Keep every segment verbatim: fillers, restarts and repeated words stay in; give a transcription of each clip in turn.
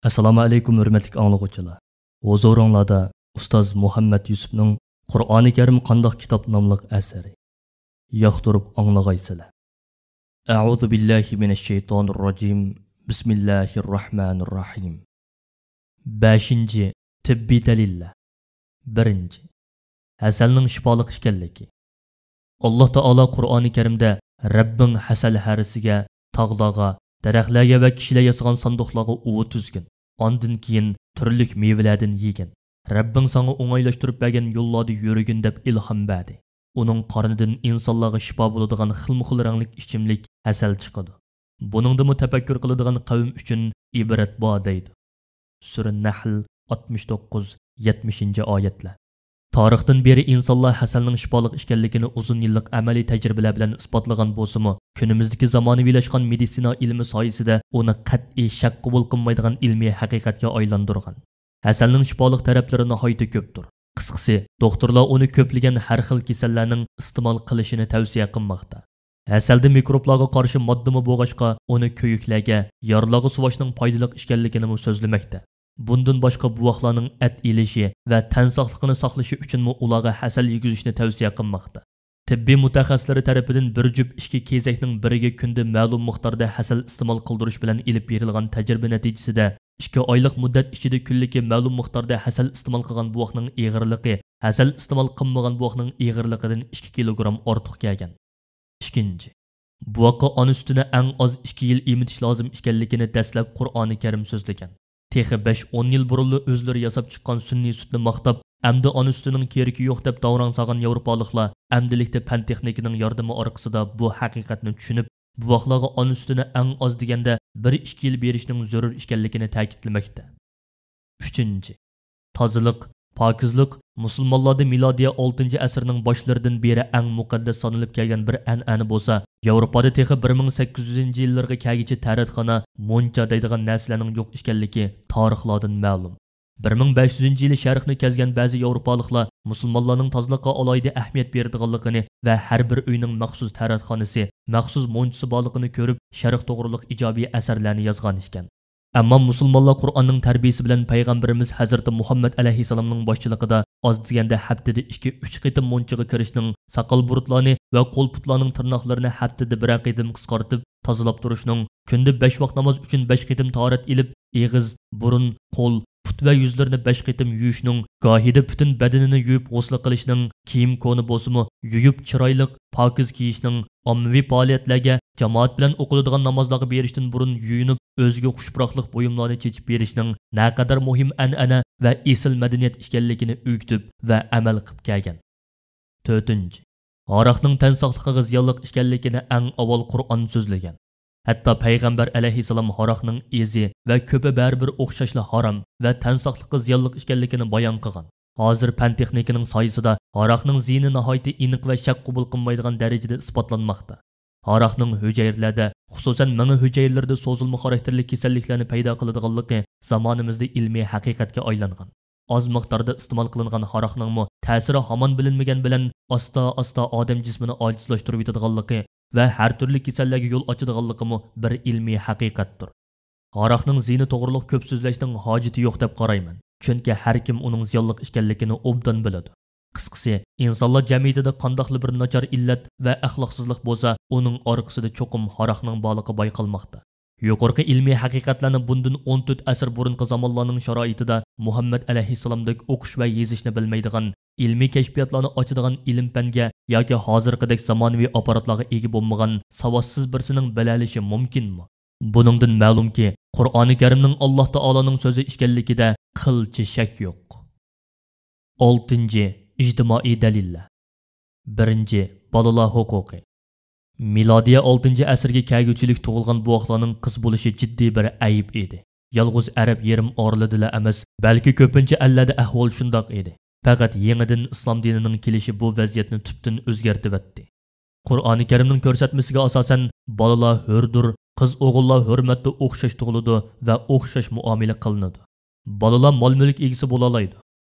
ئەسسالامۇ ئەلەيكۇم، ھۆرمەتلىك ئاڭلىغۇچىلار. ھۇزۇرۇڭلاردا ئۇستاز مۇھەممەد يۈسۈپنىڭ قۇرئانى كەرىم قانداق كىتاب ناملىق ئەسىرى. ياقتۇرۇپ ئاڭلىغايسىلەر. أعوذ بالله من الشيطان الرجيم. بسم الله الرحمن الرحيم. بەشىنچى، تېببىي دەلىللەر. بىرىنچى، ھەسەلنىڭ شىپالىق ئىكەنلىكى. ئاللا تائالا قۇرئانى كەرىمدە، رەببىڭ ھەسەل ھەرىسىگە، تاغلارغا، دەرەخلەرگە ۋە كىشىلەر ياسىغان ساندۇقلارغا ئۇۋا تۈزگىن. ئاندىن كېيىن تۈرلۈك مېۋىلەردىن يېگىن. رەببىڭ ساڭا ئوڭايلاشتۇرۇپ بەرگەن يوللاردا يۈرگىن دەپ ئىلھام بەردى. ئۇنىڭ قارنىدىن ئىنسانلارغا شىپا بولىدىغان خىلمۇخىل رەڭلىك ئىچىملىك ھەسەل چىقىدۇ. بۇنىڭدىمۇ تەپەككۇر قىلىدىغان قەۋم ئۈچۈن ئىبرەت بار دەيدۇ. سۈرە نەھل، ئاتمىش توققۇز، يەتمىشىنچى ئايەتلەر. تارىختىن بېرى ئىنسانلار ھەسەلنىڭ شىپالىق ئىكەنلىكىنى ئۇزۇن يىللىق ئەمەلىي تەجرىبىلەر بىلەن ئىسپاتلىغان بولسىمۇ، كۈنىمىزدىكى زامانىۋىلاشقان مېدىتسىنا ئىلمى سايىسىدە ئۇنى قەتئىي شەك قوبۇل قىلمايدىغان ئىلمىي ھەقىقەتكە ئايلاندۇرغان. ھەسەلنىڭ شىپالىق تەرەپلىرى ناھايىتى كۆپتۇر. قىسقىسى، دوختۇرلار ئۇنى كۆپلىگەن ھەر خىل كېسەللەرنىڭ ئىستېمال قىلىشىنى تەۋسىيە قىلماقتا. ھەسەلدە مىكروبلارغا قارشى ماددىمۇ بولغاچقا، ئۇنى كۆيۈكلەرگە، يارىلارغا سۇۋاشنىڭ پايدىلىق ئىكەنلىكىنىمۇ سۆزلىمەكتە. بۇندىن باشقا، بوۋاقلارنىڭ ئەت ئېلىشى ۋە تەن ساقلىقىنى ساقلىشى ئۈچۈنمۇ ئۇلارغا ھەسەل يېگۈزۈشنى تەۋسىيە قىلماقتا. تېببىي مۇتەخەسسىسلىرى تەرىپىدىن بىر جۈپ ئىككى كېزەكنىڭ بىرىگە كۈندە مەلۇم مىقداردا ھەسەل ئىستېمال قىلدۇرۇش بىلەن ئېلىپ بېرىلغان تەجرىبە نەتىجىسىدە، ئىككى ئايلىق مۇددەت ئىچىدە كۈنلۈكى مەلۇم مىقداردا ھەسەل ئىستېمال قىلغان بوۋاقنىڭ ئېغىرلىقى ھەسەل ئىستېمال قىلمىغان بوۋاقنىڭ ئېغىرلىقىدىن ئىككى كىلوگرام ئارتۇق كەلگەن. ئىككىنچى، بوۋاققا ئانا سۈتىنى ئەڭ ئاز ئىككى يىل ئېمىتىش لازىم ئىكەنلىكىنى دەسلەپ قۇرئانى كەرىم سۆزلىگەن. تېخى بەش-ئون يىل بۇرۇنلا ئۆزلىرى ياساپ چىققان سۈنئىي سۈتنى ماختاپ، ئەمدى ئانا سۈتىنىڭ كېرىكى يوق دەپ داۋراڭ سالغان ياۋروپالىقلار ئەمدىلىكتە پەن-تېخنىكىنىڭ ياردىمى ئارقىسىدا بۇ ھەقىقەتنى چۈشىنىپ، بوۋاقلارغا ئانا سۈتىنى ئەڭ ئاز دېگەندە بىر ئىككى يىل بېرىشنىڭ زۆرۈر ئىكەنلىكىنى تەكىتلىمەكتە. ئۈچىنچى، تازىلىق، پاكىزلىق مۇسۇلمانلاردا مىلادىيە ئالتىنچى ئەسىرنىڭ باشلىرىدىن بېرى ئەڭ مۇقەددەس سانىلىپ كەلگەن بىر ئەنئەنە بولسا، ياۋروپادا تېخى بىر مىڭ سەككىز يۈزىنچى يىللىرىغا كەلگۈچە تەرەتخانا، مونچا دەيدىغان نەرسىلەرنىڭ يوق ئىكەنلىكى تارىخلاردىن مەلۇم. بىر مىڭ بەش يۈزىنچى يىلى شەرقنى كەزگەن بەزى ياۋروپالىقلار مۇسۇلمانلارنىڭ تازىلىققا ئالاھىدە ئەھمىيەت بېرىدىغانلىقىنى ۋە ھەر بىر ئۆينىڭ مەخسۇس تەرەتخانىسى، مەخسۇس مونچىسى بارلىقىنى كۆرۈپ، شەرق توغرۇلۇق ئىجابىي ئەسەرلەرنى يازغان ئىكەن. ئەمما مۇسۇلمانلار قۇرئاننىڭ تەربىيىسى بىلەن پەيغەمبىرىمىز ھەزرىتى مۇھەممەد ئەلەيھىسسالامنىڭ باشچىلىقىدا ئاز دېگەندە ھەپتىدە ئىككى، ئۈچ قېتىم مونچىغا كىرىشنىڭ، ساقال بۇرۇتلارنى ۋە قول پۇتلارنىڭ تىرناقلىرىنى ھەپتىدە بىرەر قېتىم قىسقارتىپ تازىلاپ تۇرۇشنىڭ، كۈندە بەش ۋاق ناماز ئۈچۈن بەش قېتىم تاھارەت ئېلىپ، ئېغىز، بۇرۇن، قول، پۇت ۋە يۈزلىرىنى بەش قېتىم يۇيۇشنىڭ، گاھىدا پۈتۈن بەدىنىنى يۇيۇپ غۇسلى قىلىشنىڭ، كىيىم كونا بولسىمۇ يۇيۇپ چىرايلىق، پاكىز كىيىشنىڭ، ئاممىۋى پائالىيەتلەرگە، جامائەت بىلەن ئوقۇلىدىغان نامازلارغا بېرىشتىن بۇرۇن يۇيۇنۇپ، ئۆزىگە خۇش پۇراقلىق بۇيۇملارنى چېچىپ بېرىشنىڭ نەقەدەر مۇھىم ئەنئەنە ۋە ئېسىل مەدەنىيەت ئىكەنلىكىنى ئۆگىتىپ ۋە ئەمەل قىلىپ كەلگەن. تۆتىنچى، ھاراقنىڭ تەن ساقلىقىغا زىيانلىق ئىكەنلىكىنى ئەڭ ئاۋۋال قۇرئان سۆزلىگەن. ھەتتا پەيغەمبەر ئەلەيھىسسالام ھاراقنىڭ ئېزى ۋە كۆپى بەرىبىر ئوخشاشلا ھارام ۋە تەن ساقلىققا زىيانلىق ئىكەنلىكىنى بايان قىلغان. ھازىر پەن-تېخنىكىنىڭ سايىسىدا ھاراقنىڭ زىيىنى ناھايىتى ئېنىق ۋە شەك قوبۇل قىلمايدىغان دەرىجىدە ئىسپاتلانماقتا. ھاراقنىڭ ھۈجەيرىلەردە، خۇسۇسەن مېڭە ھۈجەيرىلىرىدە سوزۇلما خاراكتېرلىك كېسەللىكلەرنى پەيدا قىلىدىغانلىقى زامانىمىزدا ئىلمىي ھەقىقەتكە ئايلانغان. ئاز مىقداردا ئىستېمال قىلىنغان ھاراقنىڭمۇ تەسىرى ھامان بىلىنمىگەن بىلەن ئاستا-ئاستا ئادەم جىسمىنى ئاجىزلاشتۇرۇۋېتىدىغانلىقى ۋە ھەر تۈرلۈك كېسەللەرگە يول ئاچىدىغانلىقىمۇ بىر ئىلمىي ھەقىقەتتۇر. ھاراقنىڭ زىيىنى توغرۇلۇق كۆپ سۆزلەشنىڭ ھاجىتى يوق دەپ قارايمەن، چۈنكى ھەر كىم ئۇنىڭ زىيانلىق ئىكەنلىكىنى ئوبدان بىلىدۇ. قىسقىسى، ئىنسانلار جەمئىيىتىدە قانداقلا بىر ناچار ئىللەت ۋە ئەخلاقسىزلىق بولسا، ئۇنىڭ ئارقىسىدا چوقۇم ھاراقنىڭ بارلىقى بايقالماقتا. يۇقىرىقى ئىلمىي ھەقىقەتلەرنى بۇندىن ئون تۆت ئەسىر بۇرۇنقى زامانلارنىڭ شارائىتىدا مۇھەممەد ئەلەيھىسسالامدەك ئوقۇش ۋە يېزىشنى بىلمەيدىغان، ئىلمىي كەشپىياتلارنى ئاچىدىغان ئىلىم-پەنگە ياكى ھازىرقىدەك زامانىۋى ئاپپاراتلارغا ئىگە بولمىغان ساۋاتسىز بىرسىنىڭ بىلەلىشى مۇمكىنمۇ؟ بۇنىڭدىن مەلۇمكى، قۇرئانى كەرىمنىڭ ئاللاھ تائالانىڭ سۆزى ئىكەنلىكىدە قىلچە شەك يوق. ئالتىنچى، ئىجتىمائىي دەلىللەر. بىرىنچى، بالىلار ھوقۇقى. مىلادىيە ئالتىنچى ئەسىرگە كەلگۈچىلىك تۇغۇلغان بوۋاقلارنىڭ قىز بولۇشى جىددىي بىر ئەيىب ئىدى. يالغۇز ئەرەب يېرىم ئارىلىدىلا ئەمەس، بەلكى كۆپىنچە ئەللەردە ئەھۋال شۇنداق ئىدى. پەقەت يېڭىدىن ئىسلام دىنىنىڭ كېلىشى بۇ ۋەزىيەتنى تۈپتىن ئۆزگەرتىۋەتتى. قۇرئانى كەرىمنىڭ كۆرسەتمىسىگە ئاساسەن، بالىلار ھۆردۇر، قىز-ئوغۇللار ھۆرمەتتە ئوخشاش تۇغۇلىدۇ ۋە ئوخشاش مۇئامىلە قىلىنىدۇ. بالىلار مال-مۈلۈك ئىگىسى بولالايدۇ.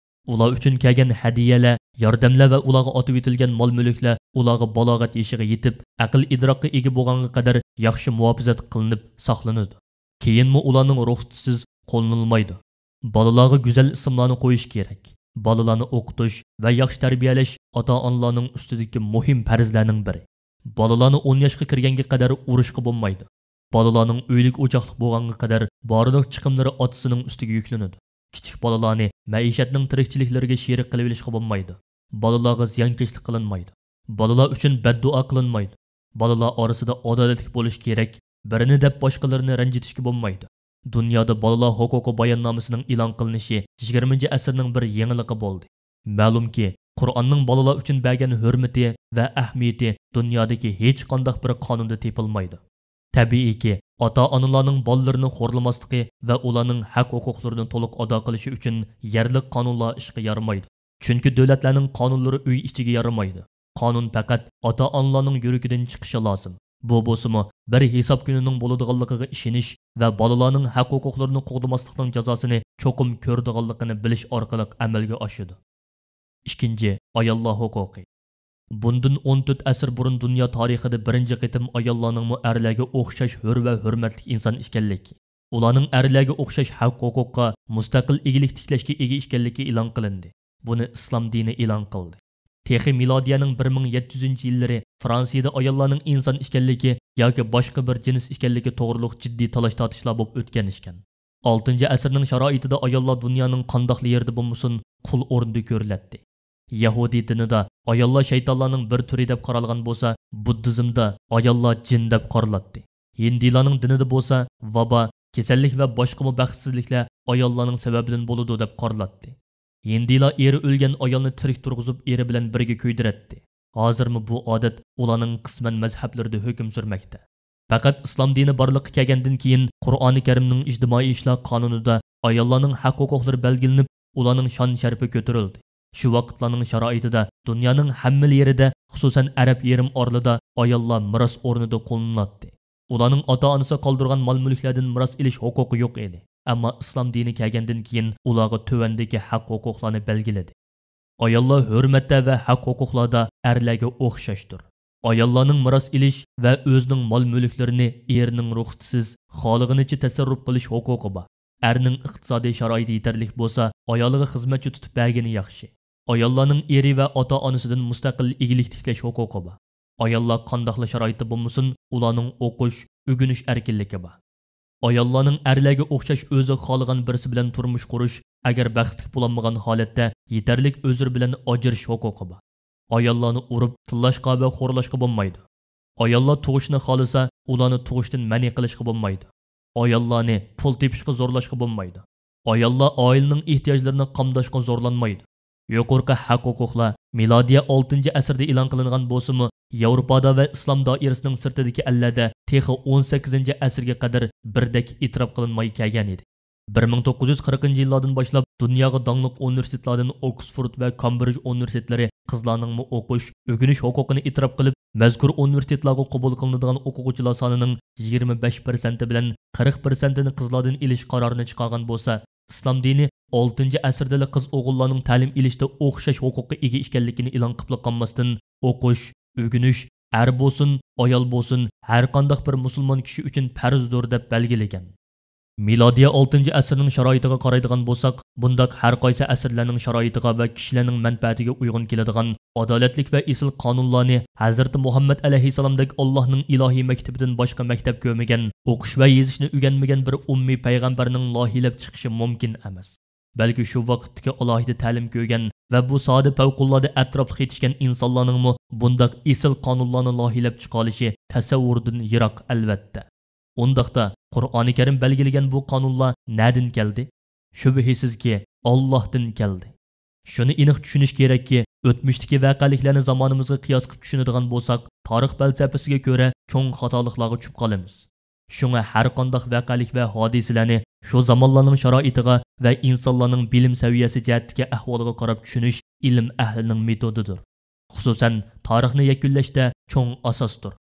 ئۇلار ئۈچۈن كەلگەن ھەدىيەلەر، ياردەملەر ۋە ئۇلارغا ئاتىۋېتىلگەن مال-مۈلۈكلەر ئۇلارغا بالاغەت يېشىغا يېتىپ، ئەقىل-ئىدراكقا ئىگە بولغانغا قەدەر ياخشى مۇھاپىزەت قىلىنىپ ساقلىنىدۇ. كېيىنمۇ ئۇلارنىڭ رۇخسىتىسىز قوللىنىلمايدۇ. بالىلارغا گۈزەل ئىسىملارنى قويۇش كېرەك. بالىلارنى ئوقۇتۇش ۋە ياخشى تەربىيەلەش ئاتا-ئانىلارنىڭ ئۈستىدىكى مۇھىم پەرزلەرنىڭ بىرى. بالىلارنى ئون ياشقا كىرگەنگە قەدەر ئۇرۇشقا بولمايدۇ. بالىلارنىڭ ئۆيلۈك ئوچاقلىق بولغانغا قەدەر بارلىق چىقىملىرى ئاتىسىنىڭ ئۈستىگە يۈكلىنىدۇ. كىچىك بالىلارنى مەئىشەتنىڭ تىرىكچىلىكلىرىگە شېرىك قىلىۋېلىشقا بولمايدۇ. بالىلارغا زىيانكەشلىك قىلىنمايدۇ. بالىلار ئۈچۈن بەددۇئا قىلىنمايدۇ. بالىلار ئارىسىدا ئادالەتلىك بولۇش كېرەك، بىرىنى دەپ باشقىلىرىنى رەنجىتىشكە بولمايدۇ. دۇنيادا بالىلار ھوقۇقى باياننامىسىنىڭ ئېلان قىلىنىشى يىگىرمىنچى ئەسىرنىڭ بىر يېڭىلىقى بولدى. مەلۇمكى، قۇرئاننىڭ بالىلار ئۈچۈن بەرگەن ھۆرمىتى ۋە ئەھمىيىتى دۇنيادىكى ھېچقانداق بىر قانۇندا تېپىلمايدۇ. تەبىئىيكى، ئاتا-ئانىلارنىڭ بالىلىرىنى خورلىماسلىقى ۋە ئۇلارنىڭ ھەق-ھوقۇقلىرىنى تولۇق ئادا قىلىشى ئۈچۈن يەرلىك قانۇنلار ئىشقا يارىمايدۇ. چۈنكى دۆلەتلەرنىڭ قانۇنلىرى ئۆي ئىچىگە يارىمايدۇ. قانۇن پەقەت ئاتا-ئانىلارنىڭ يۈرىكىدىن چىقىشى لازىم. بۇ بولسىمۇ، بىر ھېساب كۈنىنىڭ بولىدىغانلىقىغا ئىشىنىش ۋە بالىلارنىڭ ھەق-ھوقۇقلىرىنى قوغدىماسلىقنىڭ جازاسىنى چوقۇم كۆرىدىغانلىقىنى بىلىش ئارقىلىق ئەمەلگە ئاشىدۇ. ئىككىنچى، ئاياللار ھوقۇقى. بۇندىن ئون تۆت ئەسىر بۇرۇن دۇنيا تارىخىدا بىرىنچى قېتىم ئاياللارنىڭمۇ ئەرلەرگە ئوخشاش ھۆر ۋە ھۆرمەتلىك ئىنسان ئىكەنلىكى، ئۇلارنىڭ ئەرلەرگە ئوخشاش ھەق-ھوقۇققا، مۇستەقىل ئىگىلىك تىكلەشكە ئىگە ئىكەنلىكى ئېلان قىلىندى. بۇنى ئىسلام دىنى ئېلان قىلدى. تېخى مىلادىيەنىڭ بىر مىڭ يەتتە يۈزىنچى يىللىرى فرانسىيىدە ئاياللارنىڭ ئىنسان ئىكەنلىكى ياكى باشقا بىر جىنس ئىكەنلىكى توغرۇلۇق جىددىي تالاش-تارتىشلار بولۇپ ئۆتكەن ئىكەن. ئالتىنچى ئەسىرنىڭ شارائىتىدا ئاياللار دۇنيانىڭ قانداقلا يېرىدە بولمىسۇن، قۇل ئورنىدا كۆرۈلەتتى. يەھۇدىي دىنىدا ئاياللار شەيتانلارنىڭ بىر تۈرى دەپ قارالغان بولسا، بۇددىزمدا ئاياللار جىن دەپ قارىلاتتى. ھىندىيلارنىڭ دىنىدا بولسا، ۋابا، كېسەللىك ۋە باشقىمۇ بەختسىزلىكلەر ئاياللارنىڭ سەۋەبىدىن بولىدۇ دەپ قارىلاتتى. ھىندىيلار ئېرى ئۆلگەن ئايالنى تىرىك تۇرغۇزۇپ، ئېرى بىلەن بىرگە كۆيدۈرەتتى. ھازىرمۇ بۇ ئادەت ئۇلارنىڭ قىسمەن مەزھەپلىرىدە ھۆكۈم سۈرمەكتە. پەقەت ئىسلام دىنى بارلىققا كەلگەندىن كېيىن، قۇرئانى كەرىمنىڭ ئىجتىمائىي ئىشلار قانۇنىدا ئاياللارنىڭ ھەق-ھوقۇقلىرى بەلگىلىنىپ، ئۇلارنىڭ شان-شەرىپى كۆتۈرۈلدى. شۇ ۋاقىتلارنىڭ شارائىتىدا دۇنيانىڭ ھەممىلا يېرىدە، خۇسۇسەن، ئەرەب يېرىم ئارىلىدا ئاياللار مىراس ئورنىدا قوللىنىلاتتى. ئۇلارنىڭ ئاتا-ئانىسى قالدۇرغان مال-مۈلۈكلەردىن مىراس ئېلىش ھوقۇقى يوق ئىدى. ئەمما ئىسلام دىنى كەلگەندىن كېيىن ئۇلارغا تۆۋەندىكى ھەق-ھوقۇقلارنى بەلگىلىدى. ئاياللار ھۆرمەتتە ۋە ھەق-ھوقۇقلاردا ئەرلەرگە ئوخشاشتۇر. ئاياللارنىڭ مىراس ئېلىش ۋە ئۆزىنىڭ مال-مۈلۈكلىرىنى ئېرىنىڭ رۇخسىتىسىز، خالىغىنىچە تەسەررۇپ قىلىش ھوقۇقى بار. ئەرنىڭ ئىقتىسادىي شارائىتى يېتەرلىك بولسا، ئايالىغا خىزمەتچى تۇتۇپ بەرگىنى ياخشى. ئاياللارنىڭ ئېرى ۋە ئاتا-ئانىسىدىن مۇستەقىل ئىگىلىك تىكلەش ھوقۇقى بار. ئاياللار قانداقلا شارائىتتا بولمىسۇن، ئۇلارنىڭ ئوقۇش، ئۆگىنىش ئەركىنلىكى بار. ئاياللارنىڭ ئەرلەرگە ئوخشاش ئۆزى خالىغان بىرسى بىلەن تۇرمۇش قۇرۇش، ئەگەر بەختلىك بولالمىغان ھالەتتە، يېتەرلىك ئۆزرە بىلەن ئاجرىشىش ھوقۇقى بار. ئاياللارنى ئۇرۇپ، تىللاشقا ۋە خورلاشقا بولمايدۇ. ئاياللار تۇغۇشنى خالىسا، ئۇلارنى تۇغۇشتىن مەنئى قىلىشقا بولمايدۇ. ئاياللارنى پۇل تېپىشقا زورلاشقا بولمايدۇ. ئاياللار ئائىلىنىڭ ئېھتىياجلىرىنى قامداشقا زورلانمايدۇ. يۇقىرىقى ھەق-ھوقۇقلار مىلادىيە ئالتىنچى ئەسىردە ئېلان قىلىنغان بولسىمۇ، ياۋروپادا ۋە ئىسلام دائىرىسىنىڭ سىرتىدىكى ئەللەردە تېخى ئون سەككىزىنچى ئەسىرگە قەدەر بىردەك ئېتىراپ قىلىنماي كەلگەنىدى. بىر مىڭ توققۇز يۈز قىرىقىنچى يىللاردىن باشلاپ دۇنياغا داڭلىق ئۇنىۋېرسىتېتلاردىن ئوكسفورد ۋە كامبرىج ئۇنىۋېرسىتېتلىرى قىزلارنىڭمۇ ئوقۇش، ئۆگىنىش ھوقۇقىنى ئېتىراپ قىلىپ، مەزكۇر ئۇنىۋېرسىتېتلارغا قوبۇل قىلىنىدىغان ئوقۇغۇچىلار سانىنىڭ يىگىرمە بەش پىرسەنتى بىلەن قىرىق پىرسەنتىنى قىزلاردىن ئېلىش قارارىنى چىقارغان بولسا، ئىسلام دىنى ئالتىنچى ئەسىردىلا قىز ئوغۇللارنىڭ تەلىم ئېلىشتا ئوخشاش ھوقۇققا ئىگە ئىكەنلىكىنى ئېلان قىلىپلا قالماستىن، ئوقۇش، ئۆگىنىش، ئەر بولسۇن، ئايال بولسۇن، ھەرقانداق بىر مۇسۇلمان كىشى ئۈچۈن پەرزدۇر دەپ بەلگىلىگەن. مىلادىيە ئالتىنچى ئەسىرنىڭ شارائىتىغا قارايدىغان بولساق، بۇنداق ھەرقايسى ئەسىرلەرنىڭ شارائىتىغا ۋە كىشىلەرنىڭ مەنپەئەتىگە ئۇيغۇن كېلىدىغان ئادالەتلىك ۋە ئېسىل قانۇنلارنى ھەزرىتى مۇھەممەد ئەلەيھىسسالامدەك ئاللاھنىڭ ئىلاھىي مەكتىپىدىن باشقا مەكتەپ كۆرمىگەن، ئوقۇش ۋە يېزىشنى ئۆگەنمىگەن بىر ئۇممىي پەيغەمبەرنىڭ لايىھىلەپ چىقىشى مۇمكىن ئەمەس. بەلكى شۇ ۋاقىتتىكى ئالاھىدە تەلىم كۆرگەن ۋە بۇ ساھەدە پەۋقۇلئاددە ئەتراپلىق يېتىشكەن ئىنسانلارنىڭمۇ بۇنداق ئېسىل قانۇنلارنى لايىھىلەپ چىقارلىشى تەسەۋۋۇردىن يىراق، ئەلۋەتتە. ئۇنداقتا، قۇرئانى كەرىم بەلگىلىگەن بۇ قانۇنلار نەدىن كەلدى؟ شۈبھىسىزكى، ئاللاھتىن كەلدى. شۇنى ئېنىق چۈشىنىش كېرەككى، ئۆتمۈشتىكى ۋەقەلىكلەرنى زامانىمىزغا قىياس قىلىپ چۈشىنىدىغان بولساق، تارىخ پەلسەپىسىگە كۆرە چوڭ خاتالىقلارغا چۈشۈپ قالىمىز. شۇڭا ھەرقانداق ۋەقەلىك ۋە ھادىسىلەرنى شۇ زامانلارنىڭ شارائىتىغا ۋە ئىنسانلارنىڭ بىلىم سەۋىيەسى جەھەتتىكى ئەھۋالىغا قاراپ چۈشىنىش ئىلىم ئەھلىنىڭ مېتودىدۇر. خۇسۇسەن، تارىخنى يەكۈنلەشتە چوڭ ئاساستۇر.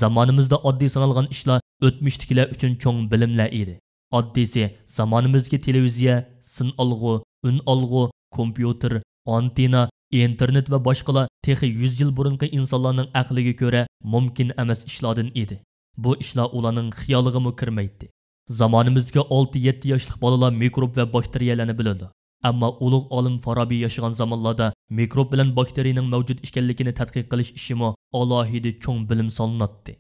زامانىمىزدا ئاددىي سانالغان ئىشلار ئۆتمۈشتىكىلەر ئۈچۈن چوڭ بىلىملەر ئىدى. ئاددىيسى، زامانىمىزدىكى تېلېۋىزىيە، سىن ئالغۇ، ئۈن ئالغۇ، كومپيۇتېر، ئانتېننا، ئىنتېرنېت ۋە باشقىلار تېخى يۈز يىل بۇرۇنقى ئىنسانلارنىڭ ئەقلىگە كۆرە مۇمكىن ئەمەس ئىشلاردىن ئىدى. بۇ ئىشلار ئۇلارنىڭ خىيالىغىمۇ كىرمەيتتى. زامانىمىزدىكى ئالتە يەتتە ياشلىق بالىلار مىكروب ۋە باكتېرىيەلەرنى بىلىدۇ. ئەمما ئۇلۇغ ئالىم فارابى ياشىغان زامانلاردا مىكروب بىلەن باكتېرىيىنىڭ مەۋجۇت ئىكەنلىكىنى تەتقىق قىلىش ئىشىمۇ ئالاھىدە چوڭ بىلىم سانىلاتتى.